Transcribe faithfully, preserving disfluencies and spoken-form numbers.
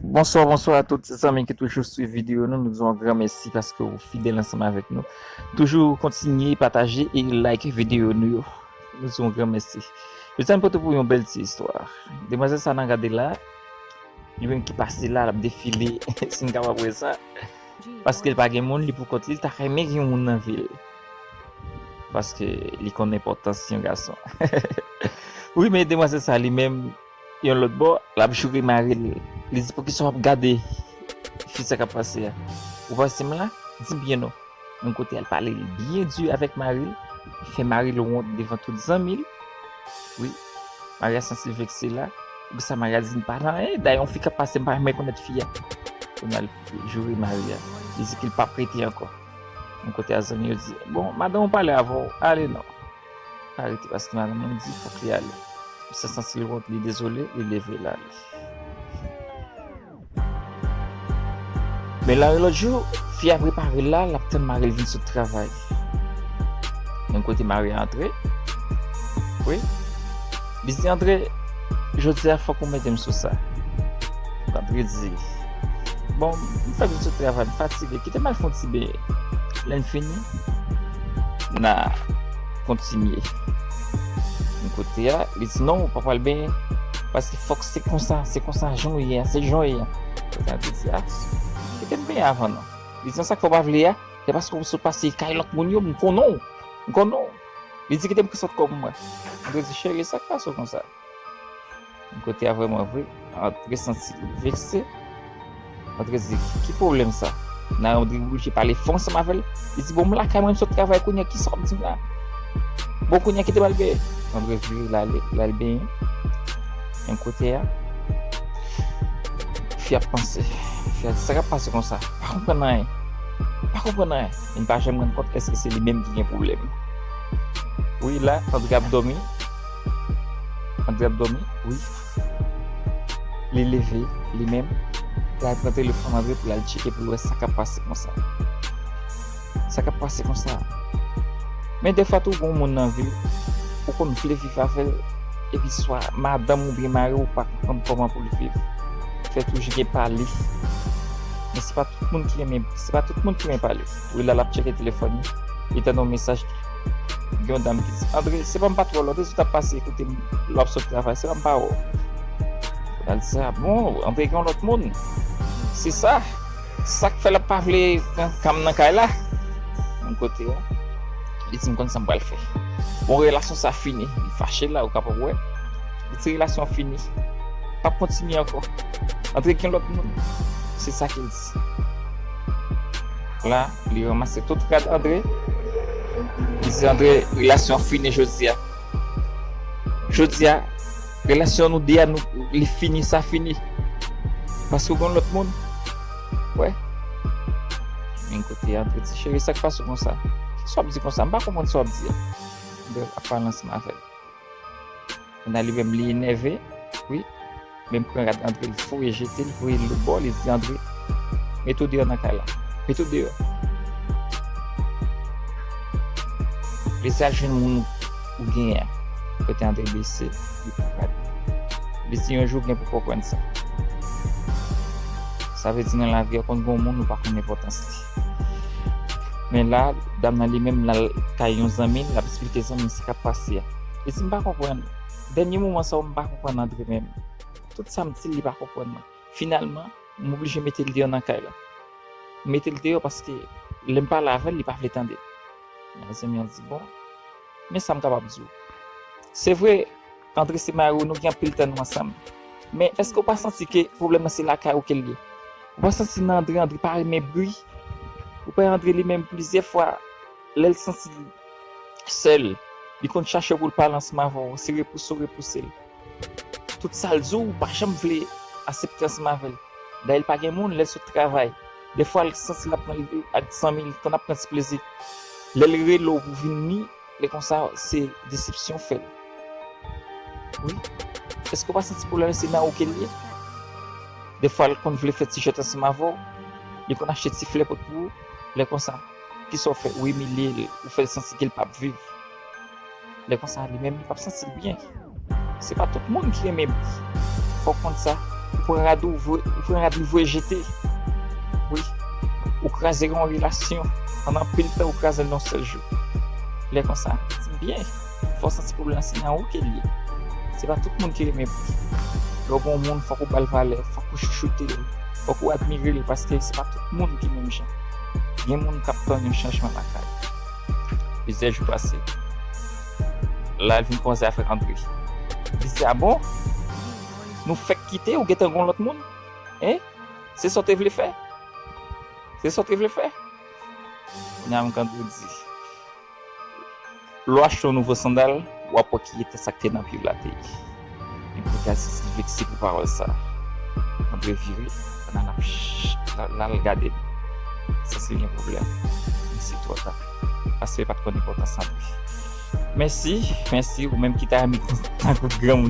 Bonswa, bonswa a tout zanmi ki toujou swiv videyo nou. Nou di w yon gran mèsi paske w fidèl ansanm avèk nou. Toujou kontinye pataje e like videyo nou yo. Nou di w yon gran mèsi. Jodi a m pote pou yon bèl ti istwa. Demwazèl sa n ap gade la, li menm ki pase la, l ap defile, si n ka wè sa. Paske l pa gen moun, li pou kont li, l ta renmen gen yon moun nan vi l. Paske li konn enpòtans yon gason. Wi, men demwazèl sa li menm, yon lòt bò, l ap joure mari l. Li di, "Poukisa w ap gade fi sa k ap pase a? Ou pa wè se m la? Di m byen non." Yon kote, al pale byen di avèk mari l, fè mari l wont devan tout zanmi l. Wi, mari a santi l vekse la. Poukisa mari a di m pa nan anyen? Dayè, yon fi k ap pase, m pa menm rekonèt fi a. Kounye a, l joure mari a. Li di ke l p ap rete ankò. Yon kote a, zanmi yo di, "Bon, madanm ou pale avè w, ale non." Pa rete paske madanm nan di fòk li ale. Misye santi l wont, li dezole, li leve l ale. Men la, yon lòt jou, fi a prepare l la, l ap tann mari l vin sot travay. Yon kote mari a antre. Wi. Li di, "Andre, jodi a fòk ou mete m sou sa." Andre di, "Bon, m fèk vin sot travay, m fatige, kite m al fè yon ti benyen. Lè n fini, n a kontinye." Yon kote a, li di, "Non, ou pa pral benyen, paske fòk se konsa, se konsa jan w ye a, se jan w ye a." Andre di, "A, kite m benyen avan non." Li di, "Sa k fè w pa vle a, se paske w sot pase kay lòt moun yo, m konnen w, m konnen w." Li di, "Kite m pran sòt kò pou mwen." Andre di, "Cheri, sa k pase w konsa?" Yon kote a vrèman vre, Andre santi l vekse. Andre di, "Ki pwoblèm sa?" Nan Andre oblije pale fò ansanm avè l. Li di, "Bon, m lakay mwen, m sot travay kounye a, kisa w ap di m la? Bon, kounye a kite m al benyen." Andre vire, l ale, l al benyen. Yon kote a, fi ap panse. Fi a di, "Sa k ap pase konsa? Pa konprann anyen. Pa konprann anyen." Li pa janm rann kont èske se li menm ki gen pwoblèm. Wi, la, Andre ap dòmi. Andre ap dòmi, wi. Li leve, li menm. Li al pran telefòn Andre pou l al tcheke pou l wè sa k ap pase konsa. Sa k ap pase konsa. Men defwa tou, gon moun nan vi w, ou konn vle viv avè l, epi swa madanm oubyen mari w pa konn kòman pou l viv. Fè toujou gen pale. Men se pa tout moun ki renmen, se pa tout moun ki renmen pale. Wi, la, l ap tcheke telefòn li, li tande yon mesaj. Gen yon dam ki di, "Andre, se pa m pa twò lòt, se w t ap pase kote m lè w ap sot travay, se pa m pa wè w." L di sa, "Bon, Andre gen yon lòt moun. Se sa. Sa k fè l ap pa vle pran kam nan kay la." Yon kote a, li di, "M konn sa m pral fè." Bon, relasyon sa fini. Li fache la, ou kapab wè. Li di, "Relasyon fini. P ap kontinye ankò. Andre gen lòt moun." Se sa ke l di. La, li ranmase tout rad Andre. Li di, "Andre, relasyon fini jodi a. Jodi a, relasyon nou de a, nou, li fini, sa fini. Paske w gen lòt moun." Wè. Men kote Andre di, "Cheri, sa k pase w konsa? Kisa w ap di konsa? M pa konprann sa w ap di a." Andre ap pale ansanm avè l. Kounye a li menm li enève, wi. Men pran rad Andre, l voye jete, l voye l lòt bò, li di, "Andre, mete w deyò nan kay la. Mete w deyò. Resi al jwenn moun ou genyen an." Kote Andre bese, li pran rad. Li di, "Yon jou w gen pou w konprann sa. Sa vle di nan lavi a, konn gen yon moun ou pa konn enpòtans li." Men la, dam nan li menm, l al kay yon zanmi l, l ap esplike zanmi l sa k ap pase a. Li di, "M pa konprann. Dènye moman sa yo, m pa konprann Andre menm. Tout sa m di l, li pa konprann mwen. Finalman, m oblije mete l deyò nan kay la. M mete l deyò paske lè m pale avè l, li pa vle tande." Zanmi an di, "Bon, men sa m kapab di w. Se vre, Andre se mari w, nou gen anpil tan nou ansanm. Men èske w pa santi ke pwoblèm nan se lakay ou ke l ye? Ou pa santi nan Andre, Andre pa renmen bri? Ou pa wè Andre li menm plizyè fwa, lè l santi l sèl, li konn chache w pou l pale ansanm avè w, se repouse w repouse l. Tout sa l di w, ou pa janm vle aksepte ansanm avè l. Dayè, l pa gen moun, lè l sot travay, defwa l santi l ap pran ak zanmi l, tann ap pran ti plezi. Lè l rele w pou vin ni, lè konsa, se desepsyon w fè l. Wi. Èske w pa santi pwoblèm se nan ou ke l ye? Defwa, l konn vle fè ti jwèt ansanm avè w, li konn achte ti flè pot pou ou, lè konsa, kisa w fè? Ou imilye l, ou fè l santi ke l p ap viv. Lè konsa, li menm, li p ap santi l byen. Se pa tout moun ki renmen bri. Fò w konn sa. Ou pran rad ou, ou pran rad li voye jete. Wi. Ou kraze yon relasyon. Pandan anpil tan, ou kraze l nan yon sèl jou. Lè konsa, di byen, fò w santi pwoblèm se nan ou ke l ye. Se pa tout moun ki renmen bri. Lè w gen yon moun, fòk ou ba l valè, fòk ou chouchoute l, fòk ou admire l, paske se pa tout moun ki menm jan. Gen moun k ap tann yon chanjman lakay. Plizyè jou pase. La, l vin koze avèk Andre. Li di, a bon? Nou fèk kite, ou gentan gen yon lòt moun? Hein? Se sa w te vle fè? Se sa w te vle fè? Kounye a, m tande w di, lè w achte yon nouvo sandal, w ap wè ki eta sa k te nan pye w la te ye. Men kounye a, Zizi vekse pou pawòl sa. Andre vire, pandan l ap ch-, l al, l al gade l. Santi l gen pwoblèm. Men se twò ta. Paske l pa t konn enpòtans Andre. Mèsi, mèsi, ou menm ki ta renmen tankou granmoun